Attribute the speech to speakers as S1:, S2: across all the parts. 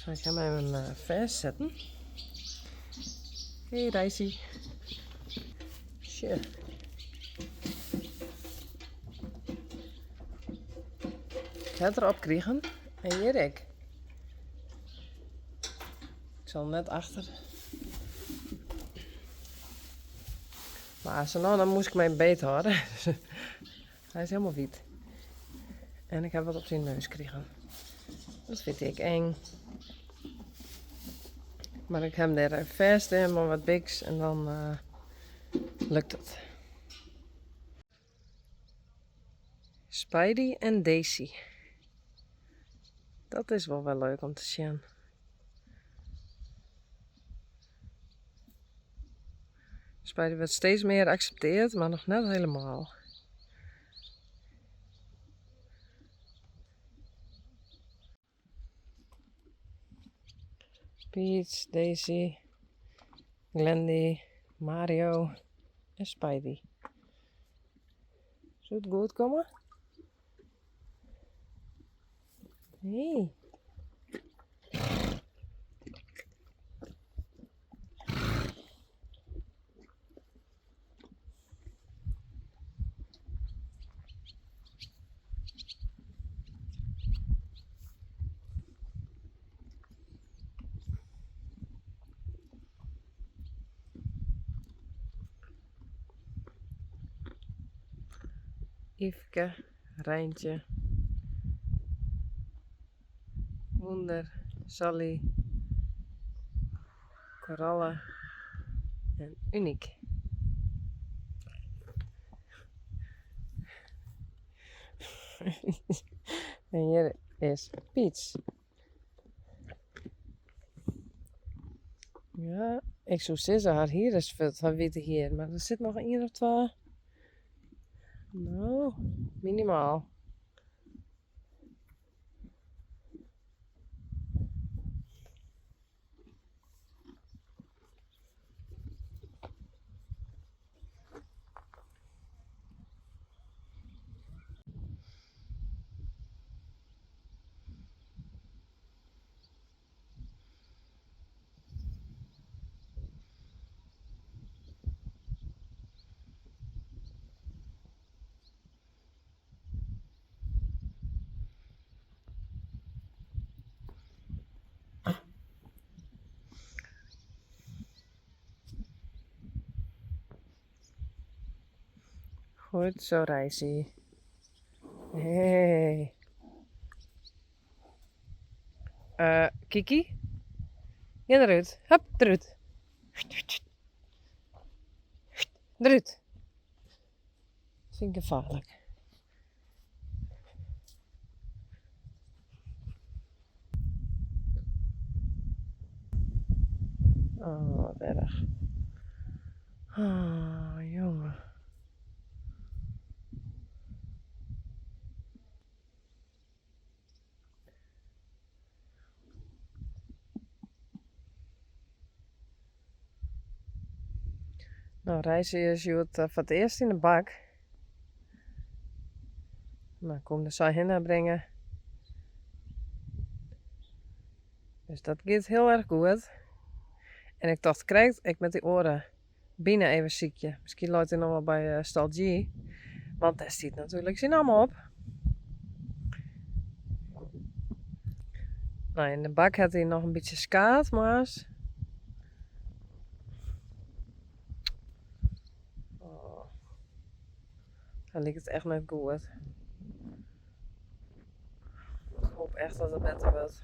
S1: Zal ik hem even eh, fêstsetten. Hey Reisy. Sjoch. Ik ha it derop krigen. En hjir ek. Ik sil net achter. Mar sa no dan moast ik my beet hâlde. Hy is helemaal wyt. En ik ha wat op syn neus krigen. Dat fynt hy ek eng. Mar ik ha him dêr even fêst yn mei wat biks en dan eh, lukt it. Spidey en Daisy. Dat is wol wer leuk om te sjen. Spidey wurdt steeds mear aksepteard, mar noch net helemaal. Peach, Daisy, Glendy, Mario en Spidey. Soe it goed komme? Hey. Yfke, Reintje, Wûnder, Sally, Koralle en Uniek. En hjir is Peach. Ja, ik soe sizze har hier is fuort, har wite hier, mar der sit noch ien of twa. No, minimaal. Goed zo, Reisy. Hey. Uh, Kiki? Gean derút. Hup, derút. Derút. Fyn ik gefaarlik. Oh, wat erch. Oh, jonge. No, Reisy is hjoed eh, foar it earst yn de bak. No, kom de sa hinne bringe. Dus dat giet hiel erch goed. En ik tocht krekt, ik moat dy oare Bine even sykje. Miskien leit hy noch wol by eh, Stal G. Want dêr stiet natuerlik syn namme op. Nou, yn de bak hat hy noch in bytsje skaad, moarns. Oh. Hy liket echt net goed. Ik hoop echt dat it better wurdt.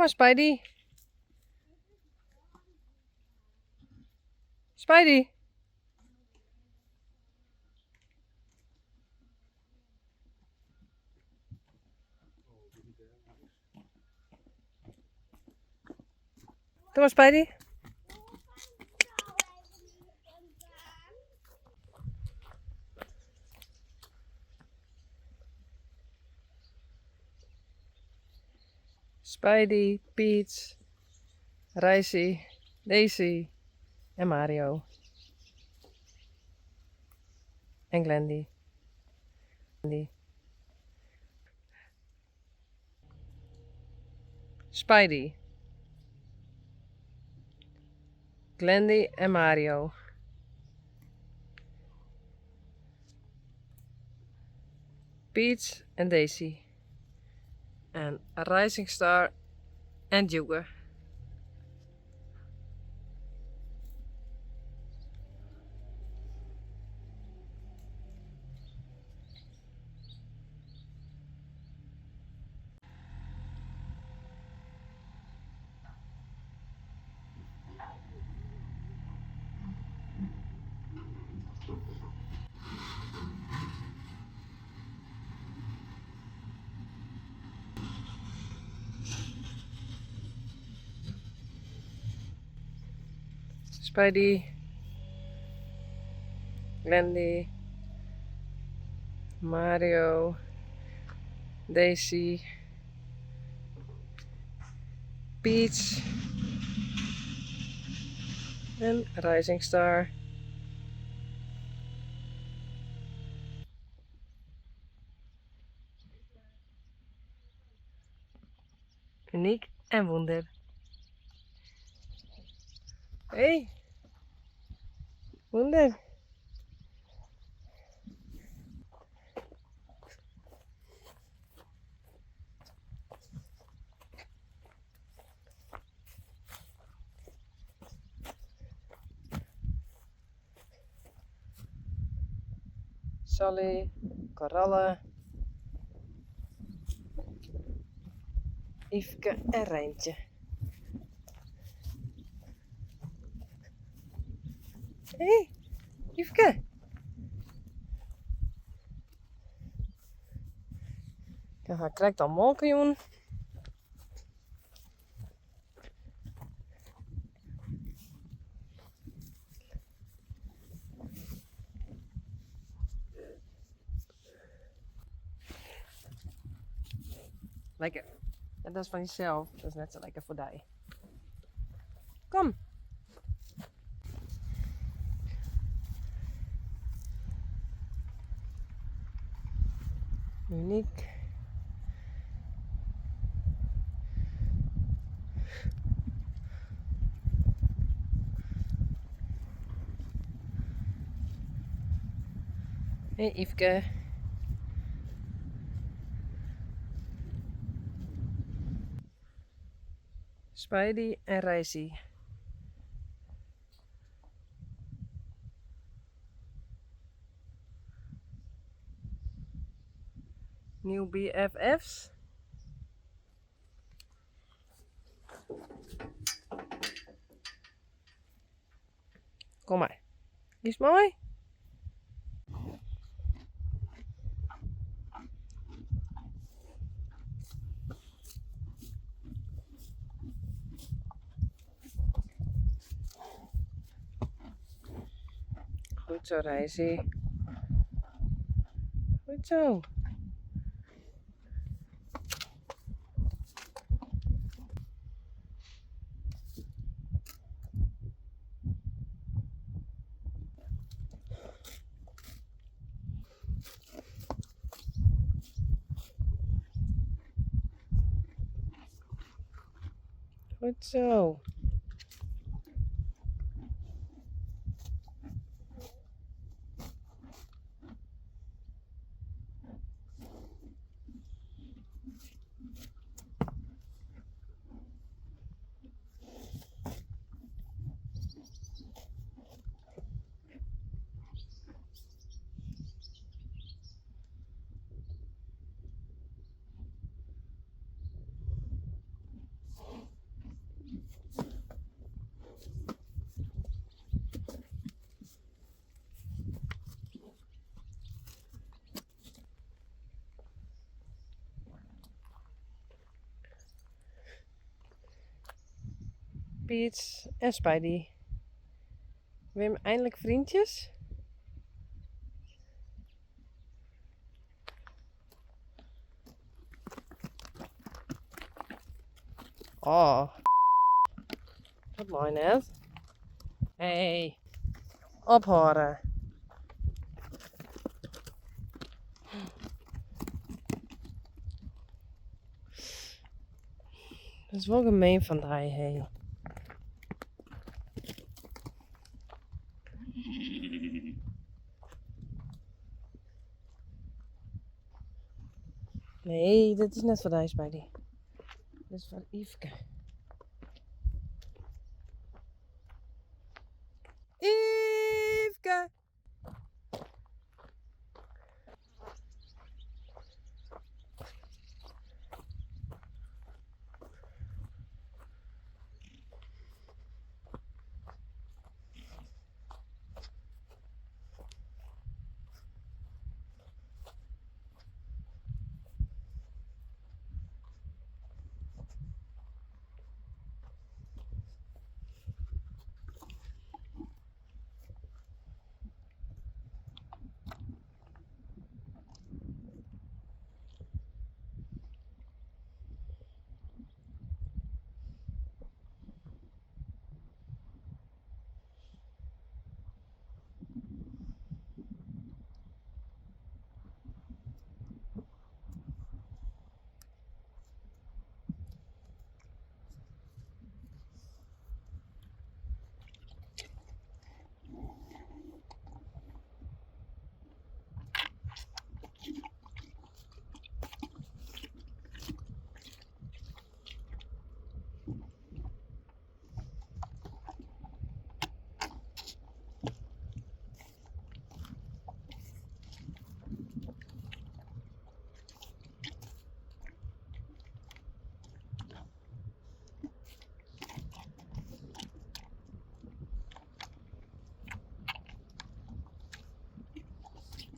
S1: Kom mar, Spidey. Spidey. Kom mar, Spidey. Spidey, Peach, Reisy, Daisy en Mario. En Glendy. Spidey, Glendy en Mario. Peach en Daisy. En Rising Star en Djoeke. Spidey, Glendy, Mario, Daisy, Peach en Rising Star. Unyk en Wûnder. Hey, Wûnder. Sally, Koralle, Yfke en Reintje. Hey, Yfke. Ik ha krekt al molke jûn. Lekker. En dat is fan jesels, dat is net sa lekker foar dy. Kom. Unyk. Hey Yfke. Spidey en Reisy. Nieuw BFF's. Kom mar. Is moai? Goed zo, Reisy. Goed zo. Goed zo. Peach en Spidey. Wim, eindelijk vriendjes? Oh, dat mei net. Hey, ophâlde. Dat is wol gemeen fan dy, hé. Nee, dit is net foar dy, Spidey. Dit is foar Yfke. Yfke!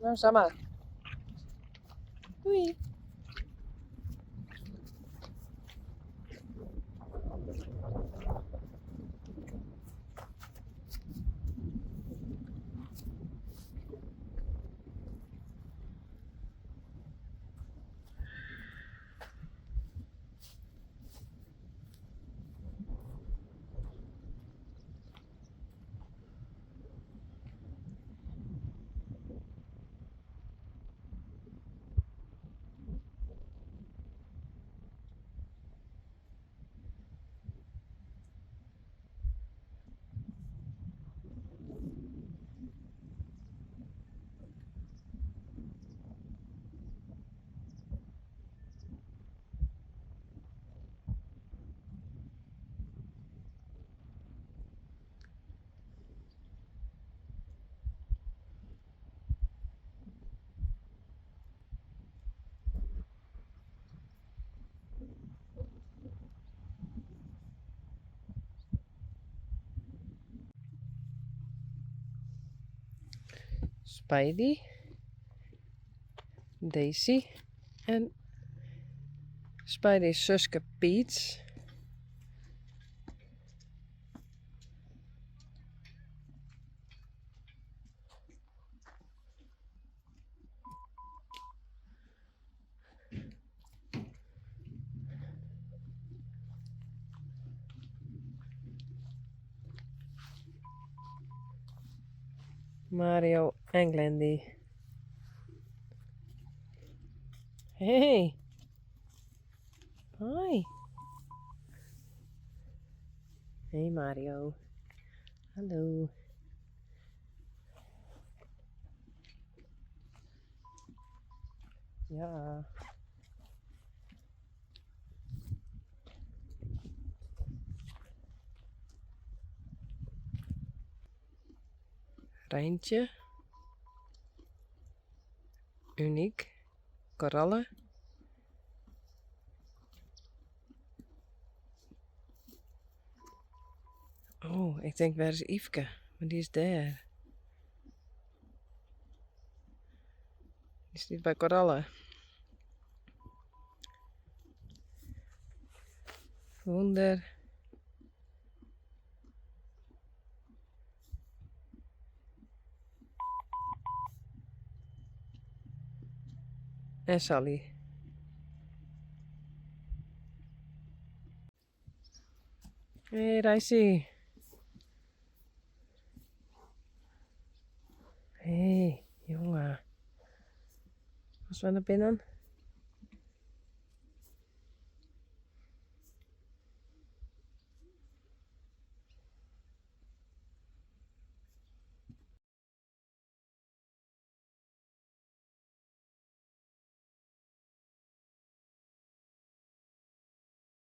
S1: No, sa mar. Doei. Spidey, Daisy en Spidey's suske Peach. Mario en Glendy. Hey. Hoi. Hey Mario. Hallo. Ja. Reintje. Unyk. Koralle. Oh, ik tink wêr is Yfke? Mar dy is dêr. Dy stiet by Koralle. Wûnder. En Sally. Hey Reisy. Hey, jonge. Wolst wer nei binnen?